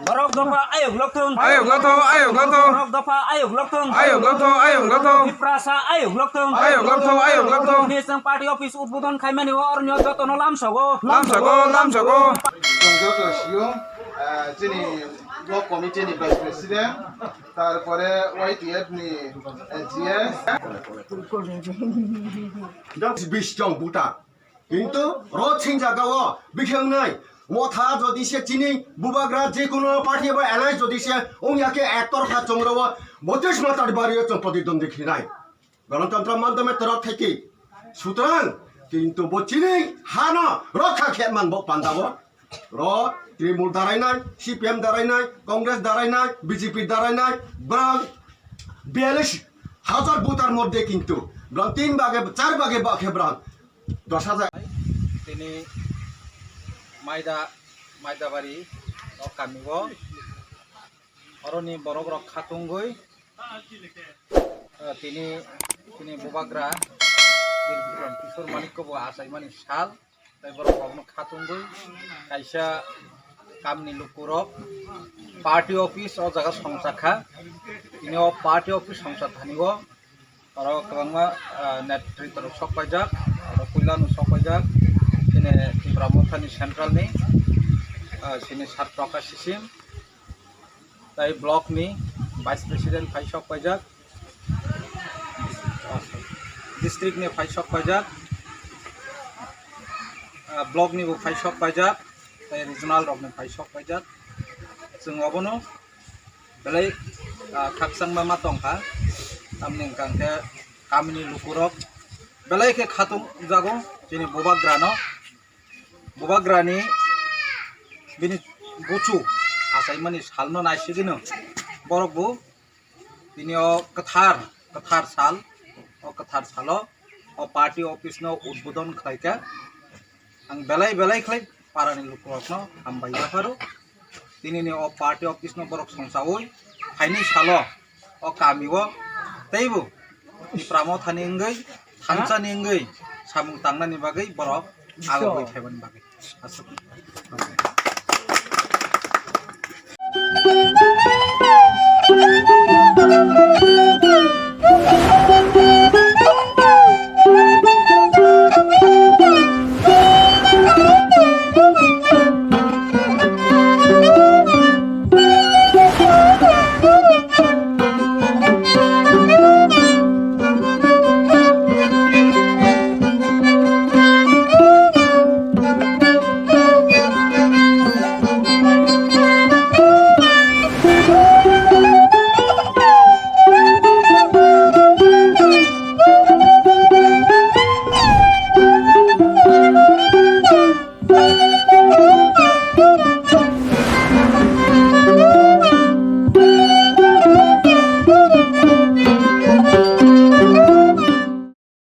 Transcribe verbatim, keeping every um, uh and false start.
Borok dopha ayok lokthung. Ayok lokthung, ayok lokthung. Borok dopha ayok lokthung. Ayok lokthung, ayok lokthung. Tiprasa ayok lokthung. Ayok lokthung, ayok lokthung. Tini chwng party office udbodon khaimani o oroni o jotono lamsogo. Lamsogo, lamsogo. Chwng joto siyung, eh, chini block committee ni vice president, tarpore Y T F ni, eh, G S. Bis chong buta. Kintu rot sing jaga o bikheng nai. Motha jodi se chini bubagra je kono party ba alliance jodi se ong ya khe ektor kha chong ro o botis matar bari o chong proditondwi khinai. Ganatantra madhyame tora theki. Sutrang kintu bo chini hano rokha khe man bo panda bo. Ro Trinamool darainai, C P M darainai, Congress darainai, B J P darainai, brang biyalis hajar voter moddhe kintu brang tin bage, char bage ba khe brang dos hajar. Tini Maida, Maidabari o kami o oroni borok rok khatungwi, eh, tini, tini bubagra Bir Bikram Kishore Manikya bo achaimani sal. Tai borok rokno khatungwi kaisa kamni lukurok party office o jaga songchakha. Tini o party office songchathani o oro kwbangma, ah, netritwrok sok paijak, oro puilano sok paijak, chini Tipra Mothani central ni, ah, chini Sat Prakash Sisim, tai block ni vice president phai sok paijak, district ni phai sok paijak, ah, block ni bo phai sok paijak, tai regional rok ni phai sok paijak. Chwng obono belai, ah, khakchangma ma tongkha, tamni hwnkha hwnkhe kamini lukurok belai khe khatung jago chini bubagrano. Bubagrani bini buchu achaimani salno naisigwino borok bo tini o kwthar, kwthar sal, o kwthar salo o party office no udbodon khlaikha. Ang belai belai khlai parani lukurokno hambai yapharo. Tinini o party office no borok songchaui phaini salo o kami o teibo Tipra Mothani wngwi, thansani wngwi samung tangnani bagwi borok agogwi phaimani bagwi. Aswk.